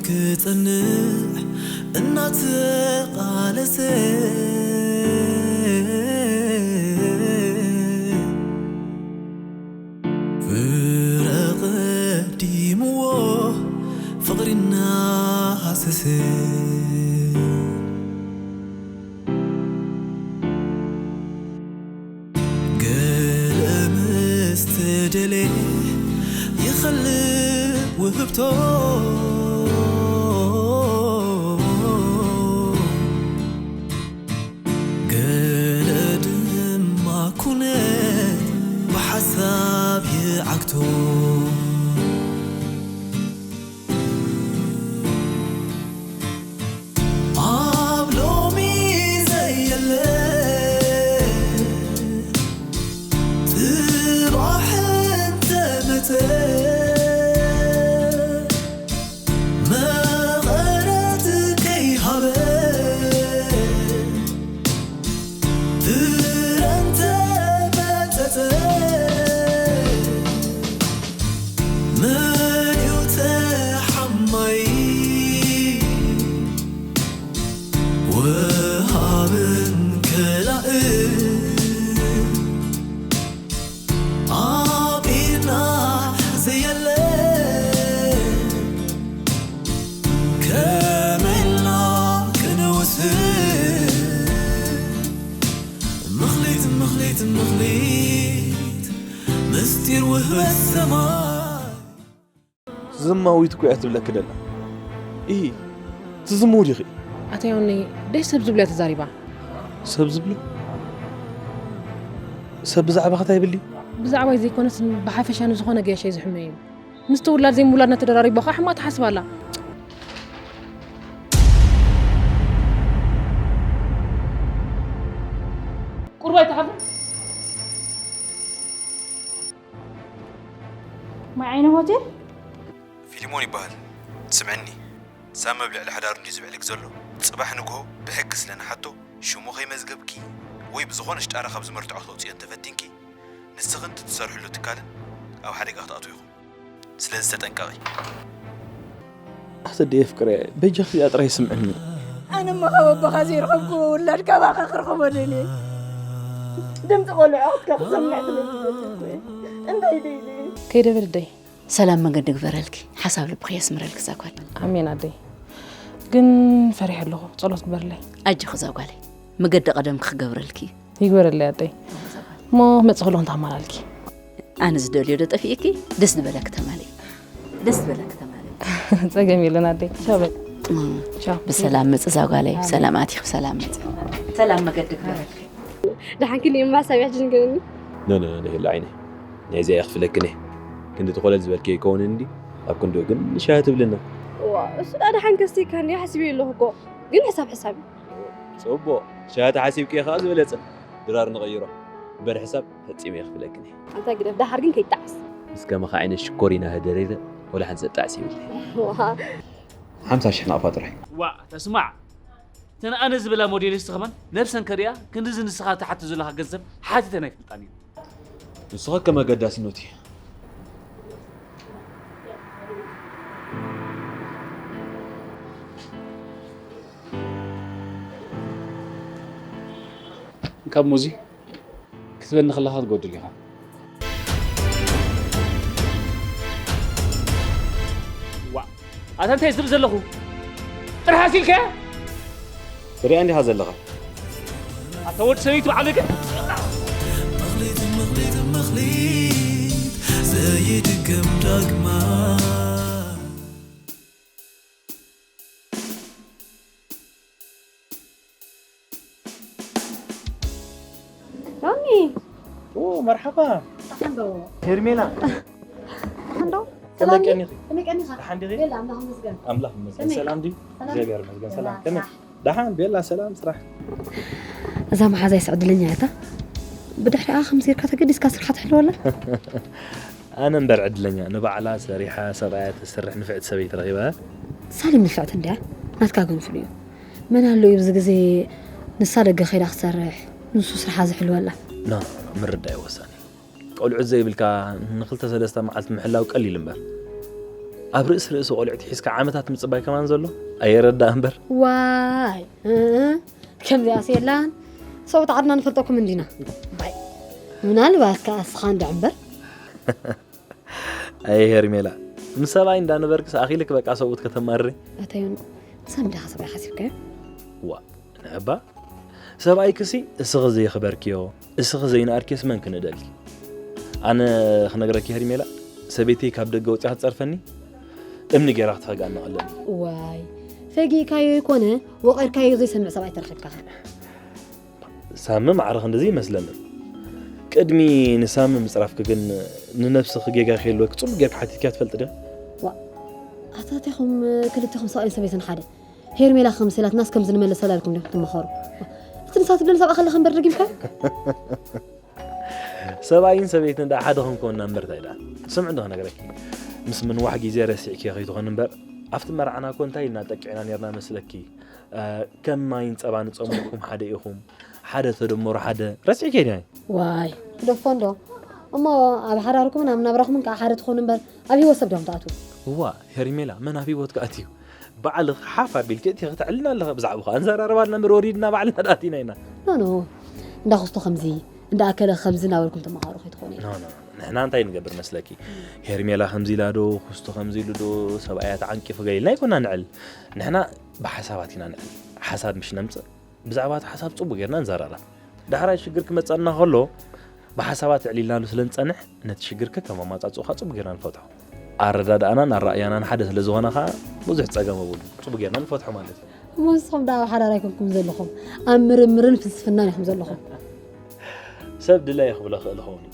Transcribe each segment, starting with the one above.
ክጸንዕ እናተቓለሰ ፍረ ቀዲምዎ ፍቕሪ እናሃሰሰ ገለ ምስ ተደልየ ይኸልእ ውህብቶ ገለ ድማ ኩነት ብሓሳብ ይዓግቶ ኣብ ሎሚ ዘየለ ጽባሕ እንተመጸ መቐረት ከይሃበ ፍረ እንተመጸጸ መን እዩ ተሓማይ ወሃብን ከላእን ኣብ ኢድና ዘየለ ከመይ ኢልና ክንውስን ምኽሊት ምኽሊት ምኽሊት ምስጢር ውህበት ሰማይ ዝማዊት እኮ እያ ትብለኪ ደላ። ኢሂ፣ ትዝምዊ ዲኺ? ኣታ ዮኒ፣ ደይ ሰብ ዝብሎ እያ ተዛሪባ። ሰብ ዝብሎ? ሰብ ብዛዕባኺ እንታይ ይብል ድዩ? ብዛዕባይ ዘይኮነስ ብሓፈሻ ንዝኾነ ገያሻይ ዝሕመ እዩ። ምስቲ ውላድ ዘይምውላድና ተደራሪባ ኸዓ ሕማቕ ትሓስብ ኣላ። ቁሩብ ኣይትሓፍርን? ማይ ዓይኒ ሆቴል? ፊሊሞን ይበሃል። ስምዕኒ፣ ሳሚ ኣብ ልዕሊ ሓዳሩ እንድዩ ዝብዕልክ ዘሎ። ጽባሕ ንግሆ ብሕጊ ስለ ንሓቶ ሽሙ ከይመዝገብኪ ወይ ብዝኾነ ሽጣራ ካብዚ መርትዖ ክተውጽዮ እንተፈቲንኪ፣ ንስኽን እቲ ትሰርሕሉ ትካልን ኣብ ሓደጋ ክትኣትዉ ኢኹም። ስለዚ ተጠንቀቒ። ኣሰዲ የፍቅረ፣ በጃኺ እዚኣ ጥራይ ስምዕኒ። ኣነ እሞ ካብ ኣቦኻ ዘይረኸብኩዎ ውላድ ካባኻ ክረኽቦ ደልየ። ድምፂ ቆልዑ ኣኽትካ ክሰምዕ ትብል ትፈትኩ እየ። እንታይ ደይደ? ከይደ በል ኣደይ። ሰላም መገዲ ግበረልኪ፣ ሓሳብ ልብኺ የስምረልኪ እዛ ጓል። ኣሜን ኣደይ። ግን ፈሪሐ ኣለኹ፣ ጸሎት ግበርለይ። ኣጆኺ እዛ ጓለይ፣ መገዲ ቀደምኪ ክገብረልኪ እዩ። ይግበረለይ ኣደይ። እሞ ክመጽእ ከለኹ እንታይ ኣማላልኪ? ኣነ ዝደልዮ ዶ ጠፊእኪ? ደስ ዝበለኪ ተማሊ። ደስ ዝበለኪ ተማሊ። ጸገም የለን ኣደይ። ቻው በል። እም፣ ቻው። ብሰላም ምጽ እዛ ጓለይ፣ ብሰላም ኣቲኺ ብሰላም ምጽ። ሰላም መገዲ ግበረልኪ። ደሓን ክልእ እምባ ሓሳብ እያ ትጅንግርኒ። ኖ፣ ኖ፣ ኖ፣ የለ ዓይነይ። ናይዚኣ እየ ክፍለክን እየ። ክንዲ ተኾለል ዝበልክዮ ይከውን እንዲ፣ ኣብ ክንድኡ ግን ሻሂ ትብልና። እዋ፣ እሱ ደኣ ደሓን ከስቲ ካን እየ ሓሲበ ኣለኹ እኮ። ግን ሕሳብ ሕሳብ እዩ። ጽቡቕ። ሻሂ ተሓሲብክዮ ከኣ ዝበለጸ። ድራር ንቐይሮ። እምበር ሕሳብ ፈጺመ እየ ክፍለክን እየ። ኣንታ ግደፍ፣ ደሓር ግን ከይትጠዓስ። ምስ ከማኻ ዓይነት ሽኮሪና ተደሪረ፣ ወላ ሓንቲ ዘጣዕስ የብለይ። ዋ። ሓምሳ ሽሕ ናቕፋ ጥራይ። ዋ፣ ተስማዕ። እተን ኣነ ዝበላ ሞዴሊስት ከማን ነብሰን ከርእያ ክንድዚ ንስኻ ትሓቶ ዘለኻ ገንዘብ ሓቲተን ኣይፈልጣን እየን። ንስኻ ከም ኣገዳስነቱ እዩ። ካብ ሙዚ ክትበኒ ከለኻ ትጎድል ኢኻ። ዋ፣ ኣታ እንታይ ዝብል ዘለኹ? ጥራሕ ኣሲልከ? ትሪኣ እንዲኻ ዘለኻ። ኣታ ወዲ ሰበይቲ በዓል ወገን። መኽሊት፣ መኽሊት፣ መኽሊት ዘይድገም ዳግማ። ዮኒ። ኦ፣ መርሓባ። ደሓን ዶ? ሄርሜላ። ደሓን ዶ? ከመይ ሰላም ቀኒኺ? ከመይ ቀኒኻ? ደሓን ዲኺ? ቤላ፣ ኣምላኽ ይመስገን። ኣምላኽ ይመስገን። ከመይ? ሰላም ድዩ? ሰላም። እግዚኣብሔር ይመስገን። ቤላ፣ ሰላም። ከመይ? ስራሕ። ደሓን፣ ቤላ፣ ሰላም፣ ስራሕ። እዛ መሓዛይስ ዕድለኛ እያ እታ። ብድሕሪኣ ከምዚ ጌርካ ተገዲስካ ስርሓ ትሕልወላ። ኣነ እምበር ዕድለኛ፣ ንባዕላ ሰሪሓ፣ ሰብኣያ ተስርሕ ንፍዕቲ ሰበይቲ ረኺበ። ሳሌም ንፍዕቲ እንድያ፣ ናትካ ግን ፍሉይ እዩ። መን ኣሎ እዩ ኣብዚ ግዜ ንሳ ደገ ከይዳ ክትሰርሕ፣ ንሱ ስርሓ ዝሕልወላ? ኖ፣ ምርዳእ እዩ ወሳኒ። ቆልዑት ዘይብልካ ንኽልተ ሰለስተ መዓልቲ ምሕላው ቀሊል እምበር። ኣብ ርእሲ ርእሲ ቆልዑት ሒዝካ ዓመታት ምጽባይ ከማን ዘሎ ኣየረዳእ እምበር። ዋይ እ፣ ከምዚኣስ የላን። ሰብኡት ዓድና ንፈልጠኩም እንዲና። ባይ ምናልባት ከኣ እስኻ እንድዕ እምበር። ኣየ ሄርሜላ፣ ምስ ሰብኣይ እንዳነበርክስ ኣኺልክ በቃ ሰብኡት ከተማሪ። ኣታዩን ሰምዳኻ ሰብኣይ ሓሲብካዮ? ዋ ንዕባ ሰብኣይክሲ እስኺ ዘይኽበርክዮ፣ እስኺ ዘይነኣድክዮስ መን ክንእደልኪ? ኣነ ክነግረኪ ሄርሜላ፣ ሰበይተይ ካብ ደገ ወፂኣ ክትፀርፈኒ እምኒ ገይራ ክትፈግኣኒ ኣለኒ። ዋይ ፈጊእካዮ ይኮነ ወቒርካዮ ዘይሰምዕ ሰብኣይ ተረኺብካኻ። ሳሚ ማዕረ ክንድዚ ይመስለኒ። ቅድሚ ንሳሚ ምፅራፍኪ ግን ንነብስኺ ጌጋ ከይህልወኪ ፅቡቅ ጌርኪ ሓቲትኪያ ትፈልጢ ዶ? ዋ ኣታቲኹም ክልቲኹም ሰብኣይን ሰበይትን ሓደ ሄርሜላ ከምስላትናስ ከምዚ ንመለሰላ ኢልኩም ዲኹም ትመኸሩ? እቲ ንሳ ትብለኒ ሰብኣ ከለኻ እምበር ደጊምካ ሰብኣይን ሰበይትን ደኣ ሓደ ክንከውና እምበር እንታይ ደኣ ስምዕ እንዶ ክነግረኪ ምስ ምንዋሕ ግዜ ረሲዕኪ ከይትኾን እምበር ኣብቲ መርዓና እኮ እንታይ ኢልና ጠቂዕና ኔርና መስለኪ ከም ማይን ጸባን ጸሙኩም ሓደ ኢኹም ሓደ ተደመሩ ሓደ ረሲዕኪ ዲያ ዋይ ግደፎ እንዶ እሞ ኣብ ሓዳርኩምን ኣብ ናብራኹምን ከዓ ሓደ ትኾኑ እምበር ኣብ ህይወት ሰብ ዲኹም ትኣትዉ እዋ ሄርሜላ መን ኣብ ህይወትካ ኣትዩ ባዕልኺ ሓፍ ኣቢልኪ እቲ ክተዕልና ኣለኻ ብዛዕባኻ ኣንዘራርባ ኣለና እምበር ወሪድና ባዕልና ደኣ ኣቲና ኢና ኖ ኖ እንዳ ኩስቶ ከምዚ እንዳ ኣከለ ከምዚ እናበልኩም ተመሃሩ ከይትኾኑ ኢና ኖ ኖ ንሕና እንታይ ንገብር መስለኪ ሄርሜላ ከምዚ ኢላ ዶ ኩስቶ ከምዚ ኢሉ ዶ ሰብኣያ ተዓንቂፉ ገሊልና ኣይኮና ንዕል ንሕና ብሓሳባት ኢና ንዕል ሓሳብ ምሽ ነምፅእ ብዛዕባ እቲ ሓሳብ ፅቡቅ ጌርና ንዘራረብ ዳሕራይ ሽግር ክመፀና ከሎ ብሓሳባት ኣዕሊልናሉ ስለ ንፀንሕ ነቲ ሽግር ከከም ኣማፃፅኡኻ ፅቡቅ ጌርና ንፈትሖ ኣረዳድኣናን ኣረኣእያናን ሓደ ስለ ዝኾነ ከዓ ብዙሕ ፀገም ኣብሉ ፅቡቅ ጌርና ንፈትሖ ማለት እዩ እሞ ንስኹም ደኣ ኣብ ሓዳር ኣይኮንኩም ዘለኹም ኣብ ምርምርን ፍልስፍናን ኢኹም ዘለኹም ሰብ ድላይ ክብሎ ክእል ኸውን እዩ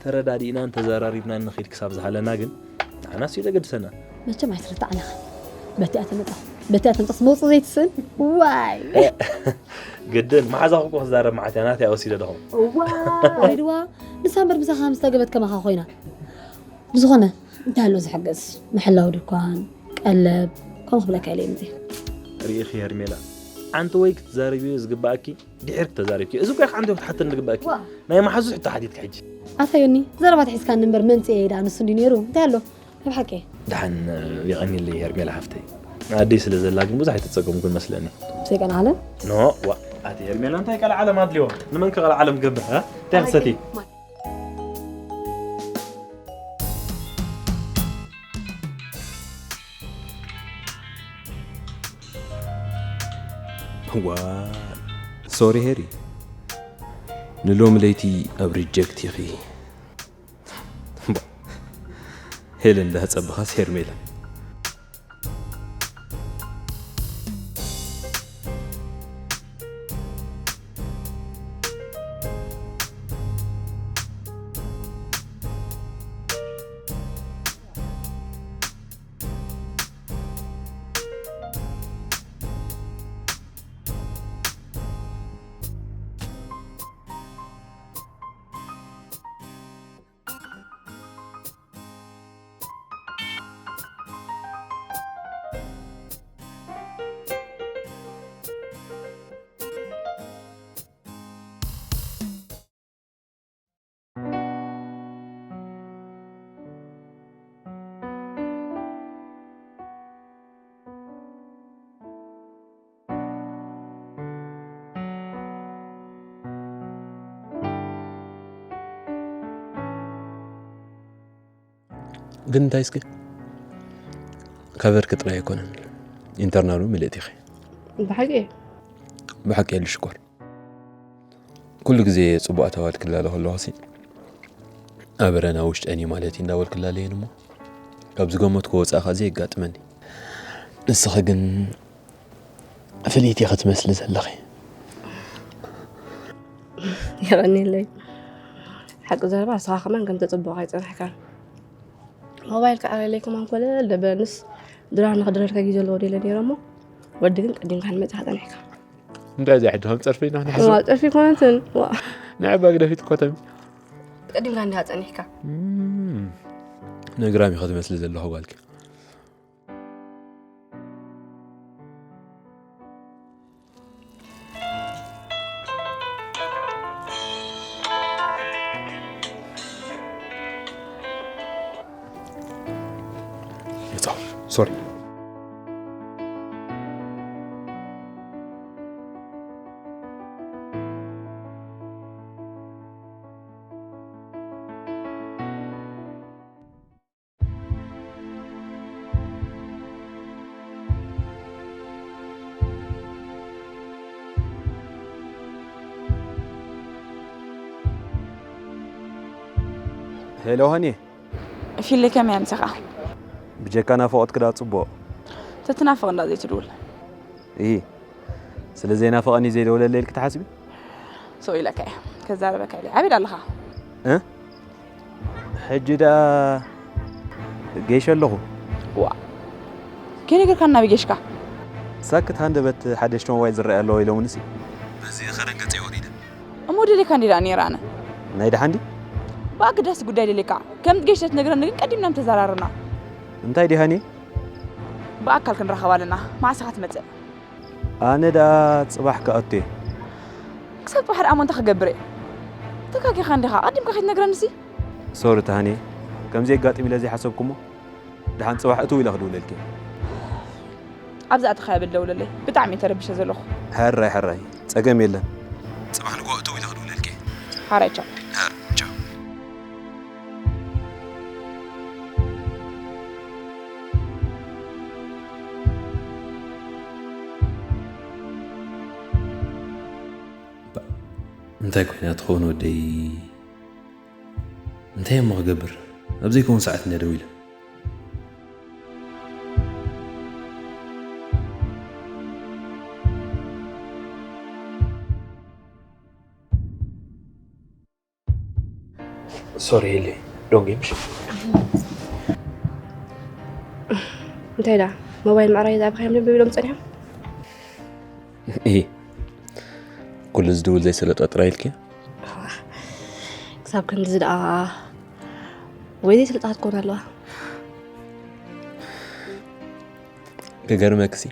ተረዳዲእናን ተዘራሪብናን ንኺድ ክሳብ ዝሃለና ግን ንዓናስ እዩ ዘገድሰና። መቸም ኣይትርታዕን ኢኻ። በቲኣ ተመጻኹ በቲኣ ተምጻስ መውጽእ ዘይትስእን ዋይ ግድን መሓዛኹ እኮ ክዛረብ መዓት እያ ናተይ ወሲደ ደኹም። ዋይ ድዋ ንሳ እምበር ምሳኻ ምስ ተገበት ከማኻ ኮይና። ብዝኾነ እንታይ ኣሎ ዝሕገዝ ምሕላው ድኳን ቀለብ ከምኡ ክብለካ ኢለ እየ መፅእ። ርኢኺ ሄርሜላ ሓንቲ ወይ ክትዛረብዮ ዝግባኣኪ ድሕር ክተዛሪብኪ እዚ እኮ ኢኻ ዓንተ ክትሓተኒ ዝግባእኪ ናይ መሓዙት ሕቶ ሓቲትኪ ሕጂ ኣታ ዮኒ ዘረባ ተሒዝካኒ እምበር መንፅኤ ደኣ ንሱ እንዲ ነይሩ እንታይ ኣሎ ናይ ብሓቂ ደሓን የቐንየለይ ሄርሜላ ሓፍተይ ኣደይ ስለ ዘላ ግን ብዙሕ ኣይተፀገምኩን መስለኒ ብዘይ ቀልዓለም ኖ ዋ ኣቲ ሄርሜላ እንታይ ቀልዓለም ኣድልዮ ንመን ከ ቀልዓለም ክገብር እ? እንታይ ክሰቲ ዋ ሶሪ ሄሪ ንሎም ለይቲ ኣብ ሪጀክት ኢኺ ሄለን ዳህፀብኻስ ሄርሜላ ግን እንታይ እስኪ ከቨርክ ጥራይ ኣይኮነን ኢንተርናሉ ምልእቲ ኢኺ ብሓቂ ብሓቂ የሉ ሽኮር ኩሉ ግዜ ፅቡቅ ኣተዋል ክላለ ከለኹ ሲ ኣብ ረና ውሽጠን እዩ ማለት እዩ እንዳበልኩ ላለየን እሞ ካብ ዝገመትኩ ወፃእ ከኣ ዘየጋጥመኒ ንስኺ ግን ፍልይቲ ኢኺ ትመስሊ ዘለኺ የቐኒለይ ሓቂ ዘረባ ንስኻ ከማን ከም ተፅብቕ ኣይፀናሕካን ሞባይል ከዓረለይ ከማን ኮለል ደበንስ ድራር ንክድረር ከጊ ዘለዎ ደለ ነይረ እሞ ወዲ ግን ቀዲምካ ንመፅኻ ፀኒሕካ እንታይ እዚኣ ሕጂ ከም ፀርፊ ኢና ንሕዞ እዋ ፀርፊ ኮነትን እዋ ንዕባ ግደፊት ኮተሚ ቀዲምካ እንዲኻ ፀኒሕካ ነግራም ኢኻ ትመስሊ ዘለኹ ጓልኪ ሶሪ። ሄሎ ሃኒ። ፊሊ ከመይ ኣምሰኻ? ብጀካ ናፍቖት ክዳ ጽቡቕ። ተትናፍቕ እንዳ ዘይትድውል። እይ፣ ስለ ዘይናፍቐኒ ዘይደወለለይ ኢልኪ ትሓስቢ? ሰው ኢለካ እየ። ከዛረበካ ኢለ። ኣበይ ኣለኻ? እ? ሕጂ ደኣ ገይሸ ኣለኹ። ዋ፣ ከይነገርካ ናበይ ገይሽካ? ሳክት ሃንደበት ሓደሽቲ ሞባይል ዝረኣይ ኣለዎ ኢሎምንሲ። በዚ ኸደንገጸ ወሪደ። እሞ ደሌካ እንዲ ደኣ ነይረ ኣነ። ናይ ደሓን ድዩ? ብኣገዳሲ ጉዳይ ደሌካ። ከም ገይሽ ተትነግረኒ ግን ቀዲምና ምተዘራረብና። እንታይ ዲሃኒ? ብኣካል ክንራኸብ ኣለና። መዓስ ኢኻ ትመጽእ? ኣነ ደኣ ጽባሕ ክኣቱ እየ። ክሳብ ጽባሕ ደኣ እሞ እንታይ ክገብር እየ? ተጋጊኻ እንዲኻ። ቀዲምካ ከይትነግረንሲ? ሶሪ ተሃኒ። ከምዚ የጋጥም ኢለ ዘይሓሰብኩሞ። ደሓን ጽባሕ እትው ኢለ ክድውለልኪ። ኣብዚ ኣተኻ የብል ደውለለይ። ብጣዕሚ እየ ተረቢሸ ዘለኹ። ሕራይ፣ ሕራይ። ጸገም የለን። ጽባሕ ንግሆ እትው ኢለ ክድውለልኪ። ሓራይ፣ ቻው። ሕር፣ ቻው። እንታይ ኮይና ትኸውን ወደይ? እንታይ እሞ ክገብር? ኣብ ዘይከውን ሰዓት እንድያ ደዊለ። ሶሪ፣ ሄሊ፣ ዶንጌ፣ ምሽ። እንታይ ደኣ፣ ሞባይል ምዕራይ ዝኣበኻ እዮም ደንበ ኢሎም ጸኒሖም? እሂ፣ ኩሉ ዝድውል ዘይሰለጦ ጥራይ ኢልኪ? ክሳብ ክንድዚ ደኣ ወይ ዘይሰለጣት ክኾን ኣለዋ? ክገርመክሲ፣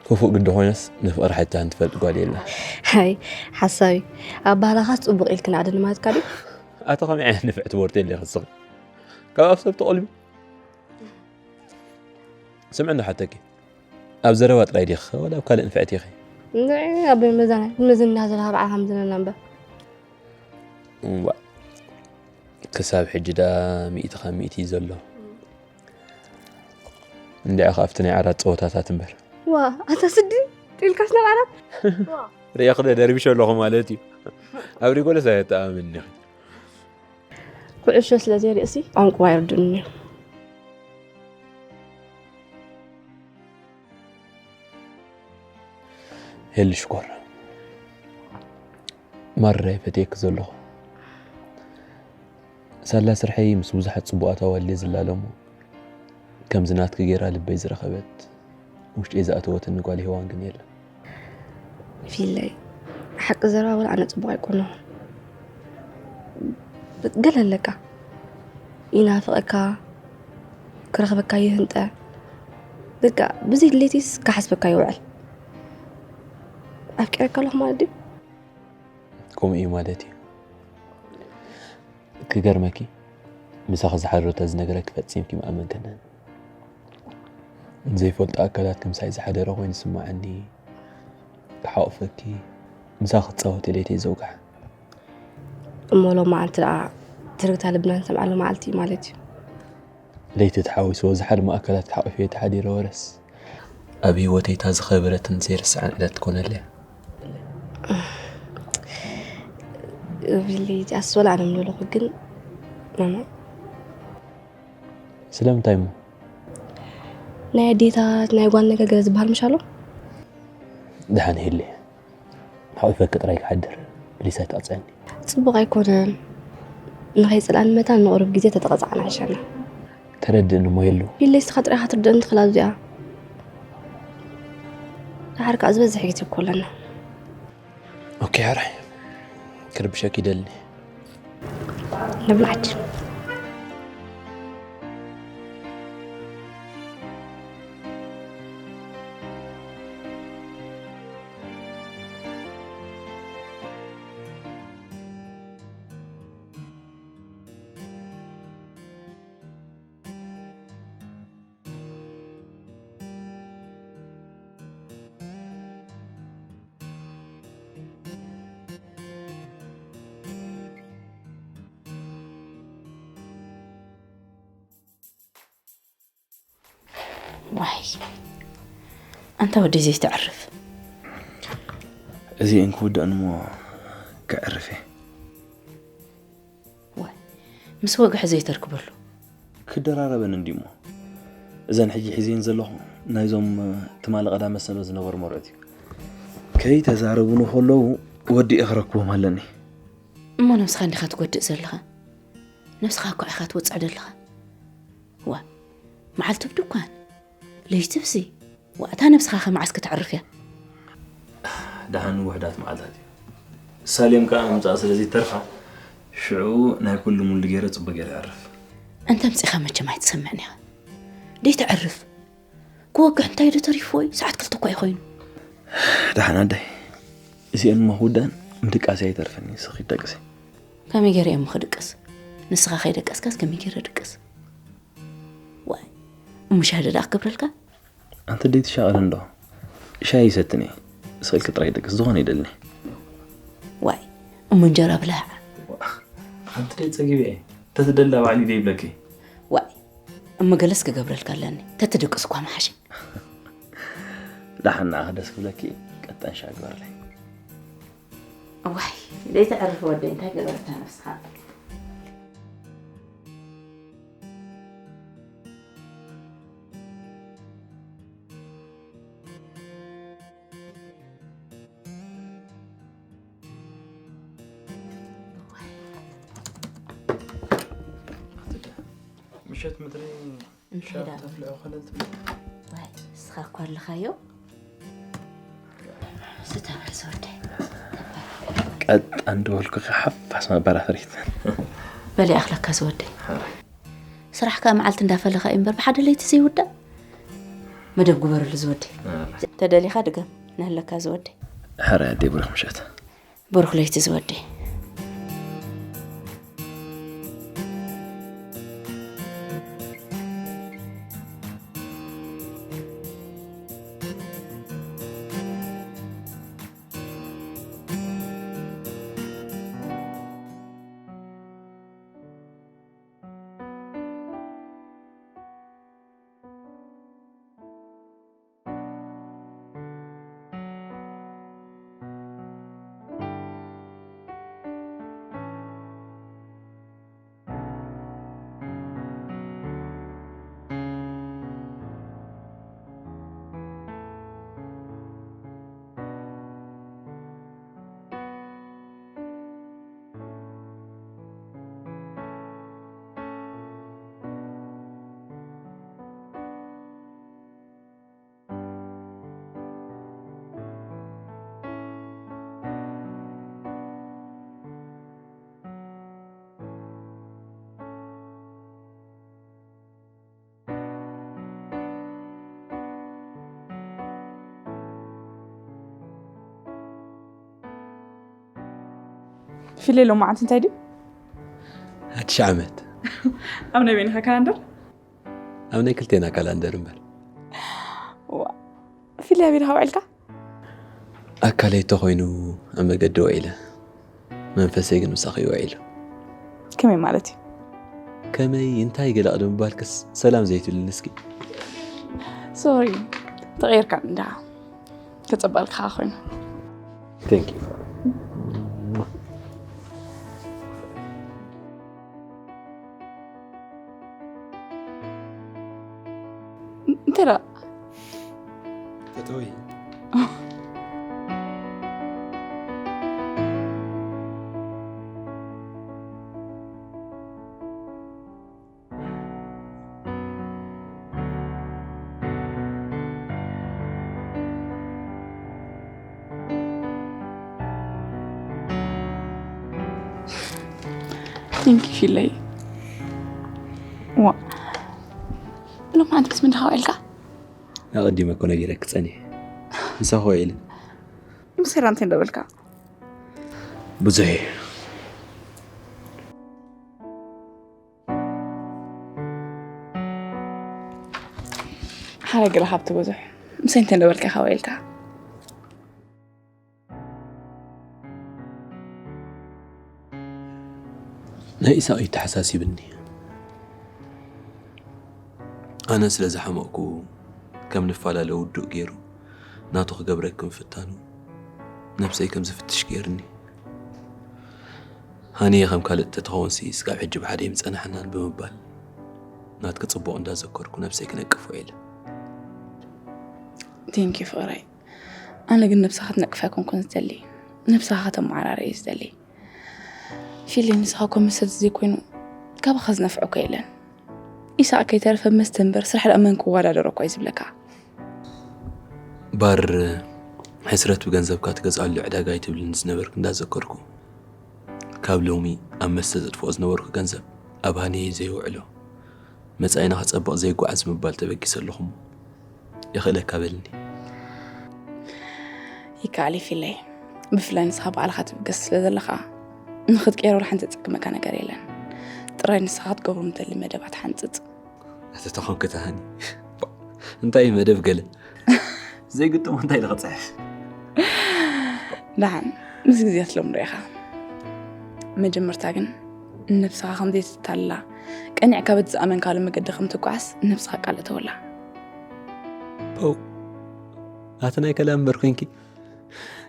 ክፉእ ግዲ ኮይነስ ንፍቕሪ ሓቲታን ትፈልጥ ጓል የላን። ሃይ፣ ሓሳዊ፣ ኣባህላኻስ ጽቡቕ ኢልክን ኣደን ማለትካ ድዩ? ኣቲ ከመይ ዓይነት ንፍዕቲ ወርቴል ኢኺ ንስኺ? ካብ ኣፍ ሰብ ትቐልቢ? ስምዒ እንዶ ሓተኪ፣ ኣብ ዘረባ ጥራይ ዲኺ ወላ ኣብ ካልእ ንፍዕቲ ኢኺ? እንድዒ ኣቦይ መዛናይ፣ ንመዝና ዘለኻ በዓልኻ ምዝነና እምበር። እዋ፣ ክሳብ ሕጂ ደኣ ሚእቲ ካብ ሚእቲ እዩ ዘሎ። እንድዒ ከኣ ኣብቲ ናይ ዓራት ጸወታታት እምበር። ዋ፣ ኣታ ስዲ፣ ጥልካስ ናብ ዓራት? ዋ። ርኢኺ ዶ ደርቢሸ ኣለኹ ማለት እዩ። ኣብ ሪጎለስ ኣየተኣማምንን ኢኺ። ኩዕሾ ስለ ዘይርእሲ ቋንቋ ኣይርድእን እዩ። ሄሊ ሽኮር፣ ማራ እየ ፈትየኪ ዘለኹ። ሳላ ስርሐይ ምስ ብዙሓት ጽቡቓት ኣዋልድ እየ ዝላለሞ፣ ከምዚ ናትኪ ገይራ ልበይ ዝረኸበት፣ ውሽጠይ ዝኣተወትኒ ጓል ሄዋን ግን የለን። ፊለይ፣ ሓቂ ዘረባ ወላ ኣነ ጽቡቕ ኣይኮንኹን። ገለ ኣለካ፣ ይናፍቐካ፣ ክረኽበካ ይህንጠ። በቃ፣ ብዘይ ድሌትስ ክሓስበካ ይውዕል። ኣፍቂረካ ኣለኹ ማለት ድዩ? ከምኡ እዩ ማለት እዩ። ክገርመኪ፣ ምሳኺ ዝሓደሮ ተዝነግረኪ ፈጺምኪ ምኣመንክንን። ዘይፈልጦ ኣካላት ክምሳይ ዝሓደረ ኮይኑ ይስምዓኒ። ክሓቑፈኪ፣ ምሳኺ ክጻወት ኢለ እየ ዘውግሐ። እሞ ሎማዓንቲ ደኣ ትርግታ ልብና ንሰምዓሉ መዓልቲ እዩ ማለት እዩ። ለይቲ ተሓዊስዎ ዝሓድሙ ኣካላት ክሓቑፈ እየ ተሓዲረ ወረስ። ኣብ ህይወተይ እታ ዝኸበረትን ዘይርስዓን ዕለት ትኮነለይ። ቪሌጅ ኣስወላ ኣነ ምለለኹ ግን ማማ። ስለምንታይ እሞ? ናይ ኣዴታት ናይ ጓል ነገር ገለ ዝበሃል ምሽ ኣሎ? ደሓን ሄሊ። ሓቒፈኪ ጥራይ ክሓድር ፕሊስ ኣይትቕጽዕኒ። ጽቡቕ ኣይኮነን። ንኸይጽልኣኒ መታን ንቑሩብ ግዜ ተተቐጻዕና ይሻልና። ተረድእኒ እሞ የሉ። ኢለይ ንስኻ ጥራይ ኢኻ ትርድእኒ ትኽእል ኣብዚኣ። ደሓር ከኣ ዝበዝሕ ግዜ እኮ ኣለና። ኦኬ፣ ሕራይ። ክርብሸኪ ይደልኒ። ንብላዕድ። ዋይ ኣንታ ወደይ ዘይተዕርፍ። እዚአን ክውድአን እሞ ክዕርፍ እየ። ዋይ ምስ ወግሒ ዘይተርክበሉ። ክደራረበን እንዲሞ እዘን ሕጂ ሒዘን ዘለኹ ናይዞም ትማሊ ቀዳመ ሰንበት ዝነበሩ መርዑት እዩ። ከይተዛረቡኒ ከለዉ ወዲኤ ክረክቦም ኣለኒ። እሞ ነብስኻ እንዲኻ ትጎድእ ዘለኻ። ነብስኻ እኳ ኢኻ ትወፅዕ ዘለኻ። ዋ መዓልቲ ኣብ ድኳን ለይቲ ብሲ። ዋ እታ ነብስኻ ከ መዓስ ከተዕርፍ እያ? ደሓን ውሕዳት መዓልታት እዩ። ሳሌም ከዓ ምምፃእ ስለ ዘይተርፋ ሽዑ ናይ ኩሉ ሙሉ ገይረ ፅቡቅ ገይረ ይዕርፍ። እንተ ምፂኻ መቸም ኣይትሰምዕን ኢኻ። ደይ ተዕርፍ። ክወግሕ እንታይ ዶ ተሪፍዎ እዩ? ሰዓት ክልተ እኳ እዩ ኮይኑ። ደሓን ኣደይ፣ እዚአን እሞ ክውዳን ምድቃስ ኣይተርፈኒ። ንስኺ ደቅሲ። ከመይ ገይረ እየ እሞ ክድቅስ? ንስኻ ከይደቀስካስ ከመይ ገይረ ድቅስ? ዋይ እሞ ሻሂ ዶ ደኣ ክገብረልካ? ኣንቲ ደይ ትሻቐል እንዶ ሻሂ ይሰትን እየ። ስቕ ኢልኪ ጥራይ ደቅስ፣ ዝኾነ ይደልኒ። ዋይ እሞ እንጀራ ብላዕ። ኣንቲ ደይ ፀጊበ እየ። ተትደላ ባዕሊ ደይ ይብለኪ። ዋይ እሞ ገለስ ክገብረልካ ኣለኒ። ተትድቅስ እኳ መሓሸ። ደሓን ንዓኺ ደስ ክብለኪ ቀጠን ሻሂ ግበርለይ። እዋይ ደይተዕርፍ ወደይ እንታይ ገበረታ ነብስኻ። ምሸት ምድሪ እንታይ ደኣ? ተፍልዖ ከለል ትብል። ዋይ ንስኻ እኳ ኣለኻዮ። ስተበል ዝወደይ። ቀጣ እንደበልኩ ሓፋስ መበራፈሪት። በሊ ኣኽለካ ዝወደይ። ስራሕ ከኣ መዓልቲ እንዳፈለኻ እዩ እምበር ብሓደ ለይቲ ዘይውዳእ። መደብ ግበረሉ ዝወደይ። ተደሊኻ ድገም ንህለካ ዝወደይ። ሕራይ ኣደይ ብሩኽ ምሸት። ብሩኽ ለይቲ ዝወደይ። ፊለ ሎማዓንቲ እንታይ ድዩ? ሓድሽ ዓመት። ኣብ ናይ በይንኻ ካላንደር? ኣብ ናይ ክልቴና ካላንደር እምበር። ዋ፣ ፊለ ኣበይ ኢኻ ውዒልካ? ኣካለይ ተኾይኑ ኣብ መገዲ ውዒለ፣ መንፈሰይ ግን ምሳኺ ውዒሉ። ከመይ ማለት እዩ? ከመይ እንታይ ገለ ቅድሚ ምባልክስ ሰላም ዘይትብልኒ እስኪ? ሶሪ፣ ተቐይርካ እንዳ ተጸባልካ ኮይኑ። Thank you. እንታይ ደኣ? ተጠወይ። Thank you ፊለይ። ዋ ሎም ሓንቲ ምስ ምንድኻ ውዒልካ? ኣቐዲመ እኮ ነጊረኪ ጸኒሐ። ምሳኺ ውዒለ። ምስ ሄራ እንታይ እንዳበልካ? ብዙሕ እዩ። ሓደ ገለ ካብቲ ብዙሕ ምሳይ እንታይ እንዳበልካ ኢኻ ውዒልካ? ናይ ኢሳቕ እዩ ተሓሳሲብኒ። ኣነ ስለ ዝሓመቕኩ ከም ንፈላለ ውዱእ ገይሩ ናቱ ክገብረኪ ምፍታኑ ነብሰይ ከም ዝፍትሽ ገይርኒ። ሃኒየ ከም ካልእ ተትኸውንሲ ስጋብ ሕጂ ብሓደ ምጸናሕናን ብምባል ናትኪ ጽቡቕ እንዳዘከርኩ ነብሰይ ክነቅፍ ውዒለ። ቴንኪ ፍቕረይ። ኣነ ግን ነብስኻ ትነቅፍ ኣይኮንኩን ዝደሊ፣ ነብስኻ ከተመዓራረ እዩ ዝደሊ። ፊሊ ንስኻ እኮ መሰቲ ዘይኮይኑ ካባኻ ዝነፍዖ እኮ የለን። ኢሳቅ ከይተረፈ መስተ እምበር ስራሕ ደኣ መን ክወዳደሮ እኮ እዩ ዝብለካ። ባር ሕስረት ብገንዘብካ ትገዝኣሉ ዕዳጋ ኣይትብልን ዝነበርክ እንዳዘከርኩ ካብ ሎሚ ኣብ መስተ ዘጥፍኦ ዝነበርኩ ገንዘብ ኣብ ሃኒየ ዘይውዕሎ መጻኢና ክጸብቕ ዘይጓዓዝ ምባል ተበጊሰ ኣለኹሞ ይኽእለካ በልኒ። ይከኣል እዩ ፊለይ፣ ብፍላይ ንስኻ ባዕልኻ ትብገስ ስለ ዘለኻ ንኽትቀይሮ ሓንቲ ዝጸግመካ ነገር የለን። ጥራይ ንስኻ ክትገብሮ ምተሊ መደባት ሓንጽጽ። ኣተተኾንክ ተሃኒ እንታይ እዩ መደብ ገለ ዘይግጥሙ እንታይ ኢለ ክፅሕፍ። ደሓን ምስ ግዜ ትለምዶ ኢኻ። መጀመርታ ግን ንነብስኻ ከም ዘይትታልላ፣ ቀኒዕካ በቲ ዝኣመንካሉ መገዲ ከም ትጓዓዝ ንነብስኻ ቃል እተወላ። ፖው ኣቲ ናይ ከላ እምበር ኮንኪ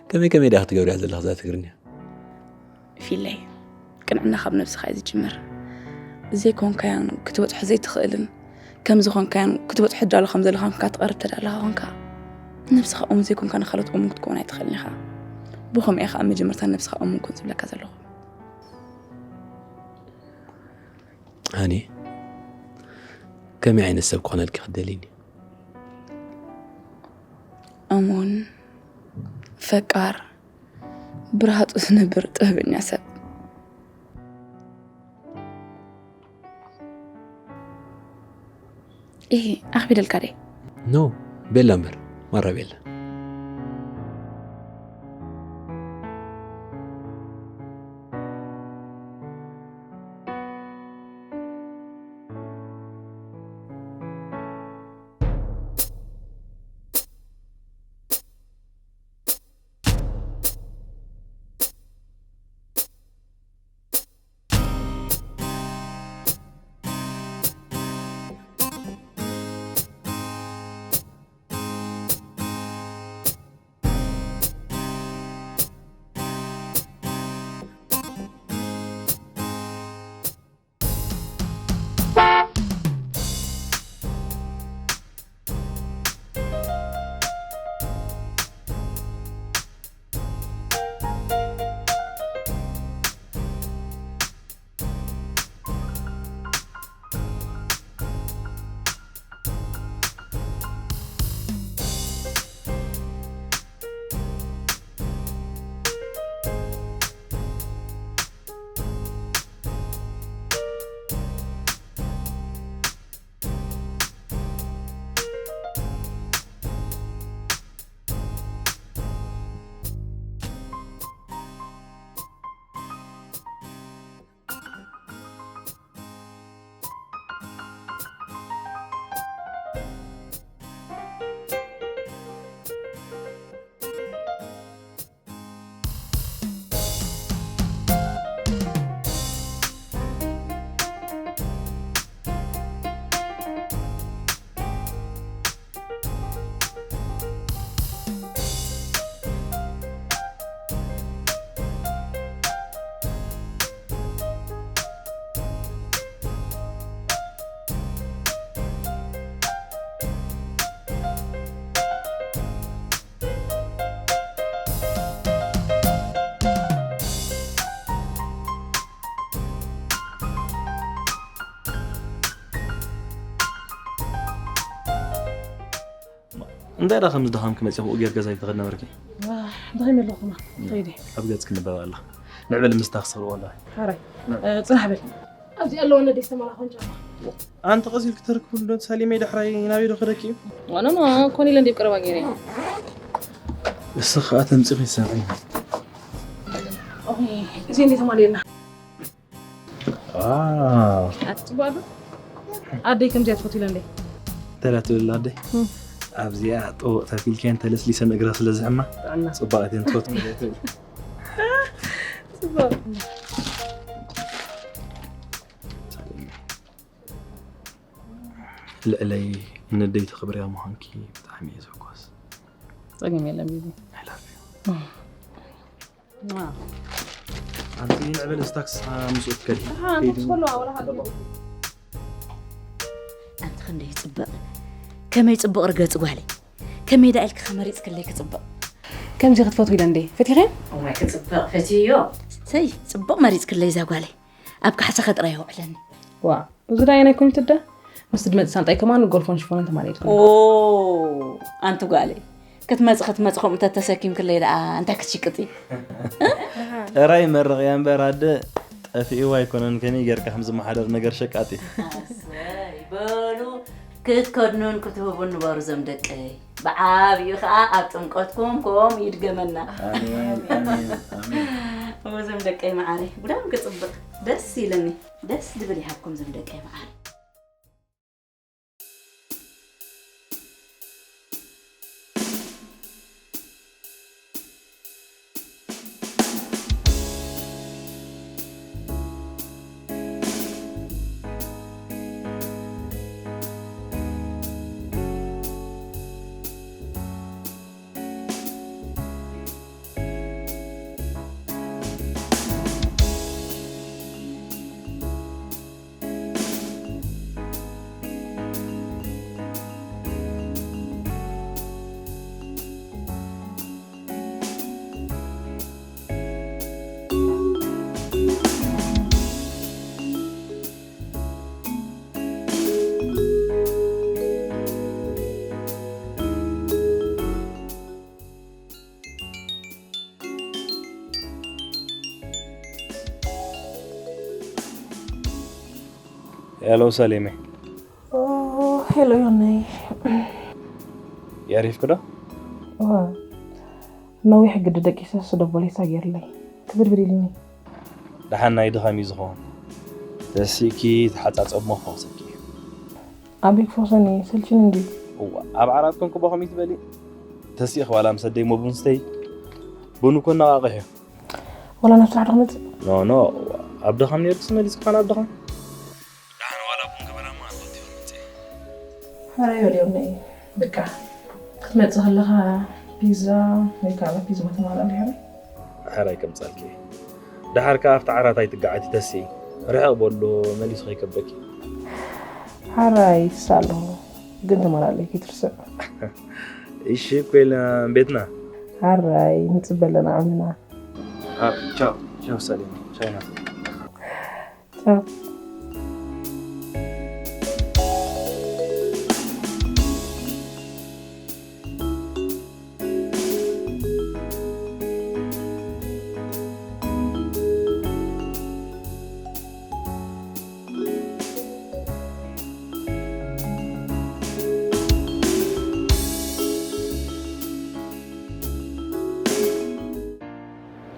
ከመይ ከመይ ዲኣ ክትገብርያ ዘለኻ እዛ ትግርኛ? ፊለይ፣ ቅንዕና ካብ ነብስኻ እዩ ዝጅምር። ዘይኮንካዮን ክትበጽሖ ዘይትኽእልን ከም ዝኾንካዮን ክትበጽሖ ዳሎ ከም ዘለኻን ክትቀርብ ተዳለኻ ኾንካ፣ ነብስኻ እሙን ዘይኮንካ ንኻልኦት እሙን ክትከውን ኣይትኽእልን ኢኻ። ብኸምኡ ኢኻ ኣብ መጀመርታ ንነብስኻ እሙን ኩን ዝብለካ ዘለኹ። ሃኒ፣ ከመይ ዓይነት ሰብ ክኾነልኪ ክትደልይኒ? እሙን፣ ፈቃር፣ ብርሃጹ ዝነብር ጥበበኛ ሰብ። ኢሂ፣ ኣኽቢደልካ ደይ? ኖ፣ ቤላ እምበር፣ ማራ ቤላ። እንታይ ደኣ ከም ዝደኸምኪ መፂኹ ጌር ገዛ ይትኸድ ነበርኪ? እንታይ መለኹማ ከይዲ ኣብ ገጽ ክንበብ ኣላ ንዕበል ምስታ ክሰርዎ ኣላ ሓራይ ጽናሕ በል ኣብዚ ኣለዎ ነደ ዝተመላ ኮንጫ ኣንቲ ቀሲል ክተርክቡ ዶ ሳሊመይ ዳሕራይ ናበይ ዶ ከደኪ እዩ ዋኖ ኖ ኮን ኢለ እንዲብ ቀረባ ገይረ ንስኻ ተምጽኺ ሰብዒ እዚ እንዴት ማለና ኣትባሉ ኣደይ ከምዚኣ ትፈትለ እንዴ ተላ ትብል ኣደይ ኣብዚኣ ጠወቕ ተፊልካን ተለስሊሰን እግራ ስለ ዝሕማ ጽባቐት እየን ትፈት ልዕለይ ንደይ ተኽብርያ ምዃንኪ ብጣዕሚ እየ ዘሕጎስ። ጸገም የለን ቤቢ። I love you። ኣንቲ ንዕበል እዚ ታክሲ ምስኡ ትከዲ። ኣንቲ ትፈልዋ ወላ ሃገር ኣንቲ ክንደይ ይፅበቕ፣ ከመይ ፅቡቕ ርገፂ ጓለይ፣ ከመይ ዳ ኢልኪ ከመሪፅክለይ ክፅብቕ። ከምዚ ክትፈትዊ ኢለ እንዴ ፈቲኸ? እዋይ ክፅብቕ ፈትዮ። ሰይ ፅቡቕ መሪፅክለይ እዛ ጓለይ፣ ኣብ ካሕሳኸ ጥራይ የውዕለኒ። ዋ እዚ ዳየናይ ኮሚትዳ ምስ ድመፅ ሳንጣይ ከማን ጎልፎን ሽፎንን ተማሊጥኩ። ኦ ኣንቲ ጓለይ ክትመፅ ክትመፅ ከምኡ ተተሰኪምክለይ ደኣ እንታይ ክትሽቅጢ? ጥራይ መርቕያ እምበር ኣደ ጠፊእዋ ኣይኮነን። ከመይ ጌርካ ከም ዝመሓደር ነገር ሸቃጢ። ኣሰይ በሉ ክትከድኑን ክትህቡን ንበሩ ዘም ደቀይ። ብዓብዩ ከዓ ኣብ ጥምቀትኩም ከምኡ ይድገመና። ኣሜን ኣሜን ኣሜን። እሞ ዘም ደቀይ መዓረይ ብዳም ክፅብቅ ደስ ኢለኒ። ደስ ድብል ይሃብኩም ዘም ደቀይ መዓረይ። ሄሎ ሰሌመ። ኦ፣ ሄሎ ዮነይ። የሪፍክ ዶ? ዋ፣ ነዊሕ ግዲ ደቂሰ ስደቦሌሳ ገይርለይ። ክብድብድ ኢልኒ። ደሓን ናይ ድኻም እዩ ዝኸውን። ተሲእኪ ተሓጻጸብ ሞ ክፈውሰኪ እዩ። ኣበይ ክፈውሰኒ? ሰልችኒ እንድዩ። እዋ፣ ኣብ ዓራት ኮንኩ በኸም ይትበሊ? ተሲእኽ ዋላ ምስ ኣደይ ሞ ቡን ስተይ? ቡን እኮ ነቓቕሕ እዩ። ወላ ናብ ስራሕ ዶ ክመጽእ? ኖ፣ ኖ፣ ኣብ ድኻም ነይርክስ መሊስክኻ ናብ ድኻም? ደሓን ዋላ ቡን ገበራማ ኣንቆት ይኽመጽእ። ሓራይ በልዮም ነይ። በቃ ክትመጽእ ከለኻ ፒዛ ወይ ከዓ ፒዝማ ተማላ እንዲሃለ። ሓራይ ከምጻልኪ። ደሓር ከኣ ኣብቲ ዓራት ኣይትጋዓቲ ተሲ። ርሕቕ በሎ መሊሱ ከይከበኪ። ሓራይ ይሳ ኣለኹ። ግን ተማላለይ ከይትርስዕ። እሺ፣ ኮይልና ቤትና። ሓራይ ንጽበ ኣለና ዓምና። ቻው፣ ቻው ሰሊም። ቻው ናት። ቻው።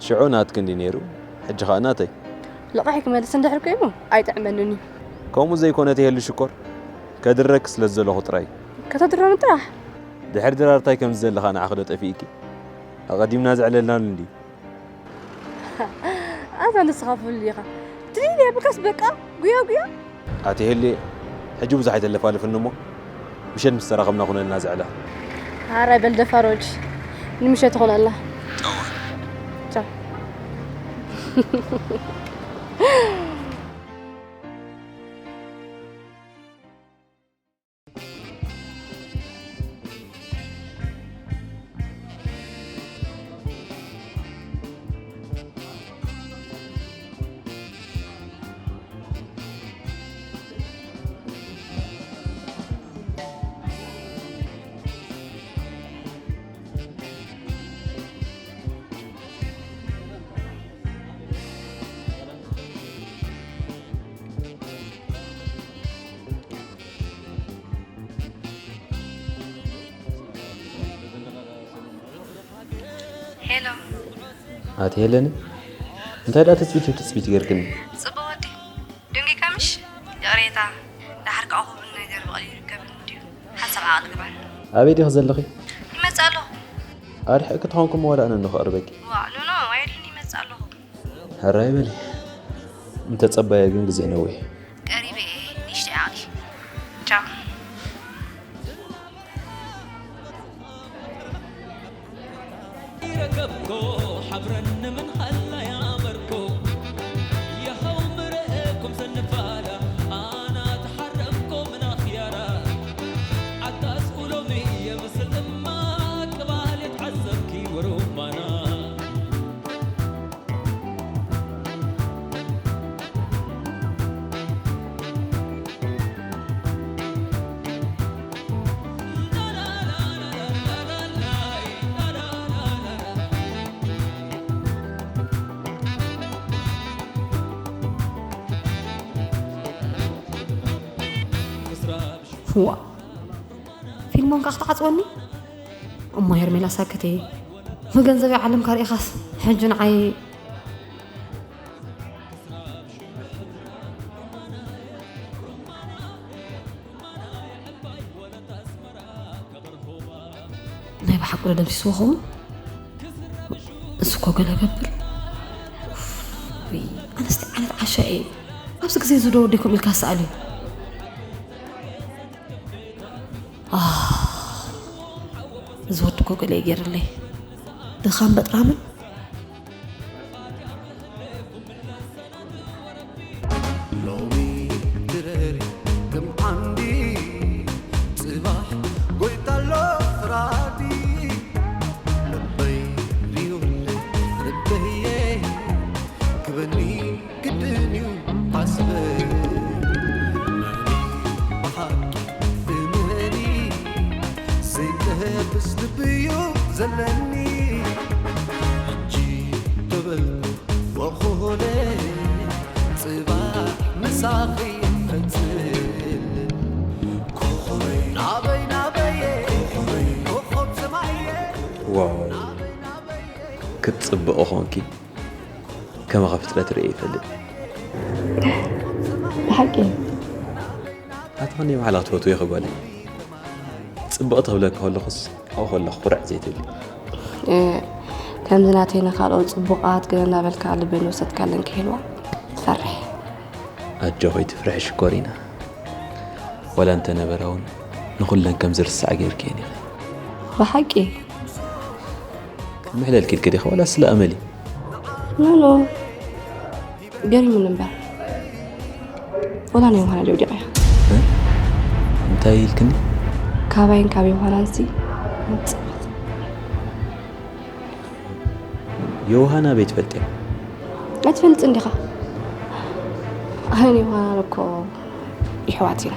ሽዑ ናትኪ እንዲ ነይሩ፣ ሕጂ ኸኣ ናተይ። ልቓሕ ክመልስ እንድሕር ኮይኑ ኣይጥዕመንን እዩ። ከምኡ ዘይኮነ ተይህሉ ሽኮር፣ ከድረክ ስለ ዘለኹ ጥራይ። ከተድረኒ ጥራሕ? ድሕሪ ድራር ታይ ከም ዝደሊ ኸኣ ንዓኺ ዶ ጠፊእኪ? ኣቐዲምና ዘዕለልናሉ እንዲ። ኣታ ንስኻ ፍሉይ ኢኻ። ትልል የብልካስ በቃ ጉያ ጉያ። ኣቲ ሄሌ፣ ሕጂ ብዙሕ ኣይተለፋልፍኒ እሞ፣ ምሸት ምስ ተራኸብና ኩነልና ዘዕላ። ሓራይ በል ደፋር ወዲ፣ ንምሸት ይኾነልና። ቻው። ሄሎ። ኣቲ ሄለኒ፣ እንታይ ደኣ ትጽቢት ትጽቢት ጌርክኒ? ጽቡቕ ወዲ፣ ደንጊካ ምሽ? ይቕሬታ፣ ደሓር ከኣ ክቡን ነገር ብቐሊሉ ይርከብን ድዩ? ሓንሳብ ዓቕሊ ግበር። ኣበይ ዲኺ ዘለኺ? ይመጽእ ኣለኹ። ኣርሒቕኪ ተኾንኩ እሞ ዋላ ኣነ እንዶ ክቐርበኪ። ዋእ፣ ኖ፣ ኖ፣ ዋይድን ይመጽእ ኣለኹ። ሕራይ በሊ። እንተጸባየ ግን ግዜ ነዊሕ። ቀሪበ እየ፣ ንእሽተይ ዓቕሊ። ቻው። ገብኮ ሓብረን ምን ኸላ ያመርኮ የኸው ምረእኩም ዘንፋላ ኣና ተሓረምኮ ምን ኣኽያራ ዓታስ ኩሎም የምስል እማ ቅባል የትዓዘብኪ ወሮማና ዋ ፊልሞም ከዓ ክትዓፅወኒ እሞ ሄርሜላ ሳክተይ ብገንዘበይ ዓለም ካርኢኻስ ሕጂ ንዓይ ናይ ብሓቂ ዶ ደምሲስዎ ኸውን? እሱ እኮ ገለ ገብር። ውይ፣ ኣነስ እንታይ ዓይነት ዓሻ እየ? ኣብዚ ግዜ እዚ ዶ ወደይኩም ኢልካ ሰኣል እዩ። ኣህ፣ እዚ ወዲ እኮ ገለ እዩ ገይርለይ። ድኻም በጥራምን ሎሚ ድረሪ ከም ዓንዲ ጽባሕ ጎይታ ኣሎ ፍራዲ ልበይ ሪውለ ልበየ ክበኒ ግድን እዩ ሓስበ ንዕኒ ብሓቂ እመኒ ዘይተብስ ልብዩ ዘለኒ ሕጂ ተበልኩ ወኾለ ጽባሕ ምሳኺ ፈጽል ኮኾበይ ናበይ ናበየ ኮኾብ ሰማየ ዋው ክትጽብቕ ኾንኪ ከማኻ ፍጥረት ርእየ ይፈልጥ ብሓቂ ኣታ ኸንደይ ባዕላ ትፈትዎ ኢኺ ጓለይ ጽብቕቲ ክብለኪ ከለኹስ ኣብኡ ከለኹ ኩርዕ ዘይትብሊ ከምዚ ናተይ ንኻልኦት ጽቡቓት ገለ እናበልካ ልበይ ንወሰድካለን ክህልዋ ትፈርሕ ኣጆኺ ትፍርሒ ሽኮሪና ወላ እንተነበራ እውን ንኹለን ከም ዝርሳዕ ገይርክየን ኢኺ ብሓቂ ምሕለል ኪልኪ ዲኺ ወላ ስለ ኣመሊ ኖኖ ገሪሙኒ እምበር ወላ ናይ ውሃና ደውዲቕ እያ እንታይ ኢልክኒ ካባይን ካብ ዮሃናንሲ ምጽ ዮሃና ቤት ፈልጥያ ኣይትፈልጥን ዲኻ ኣነ ዮሃናን እኮ ይሕዋት ኢና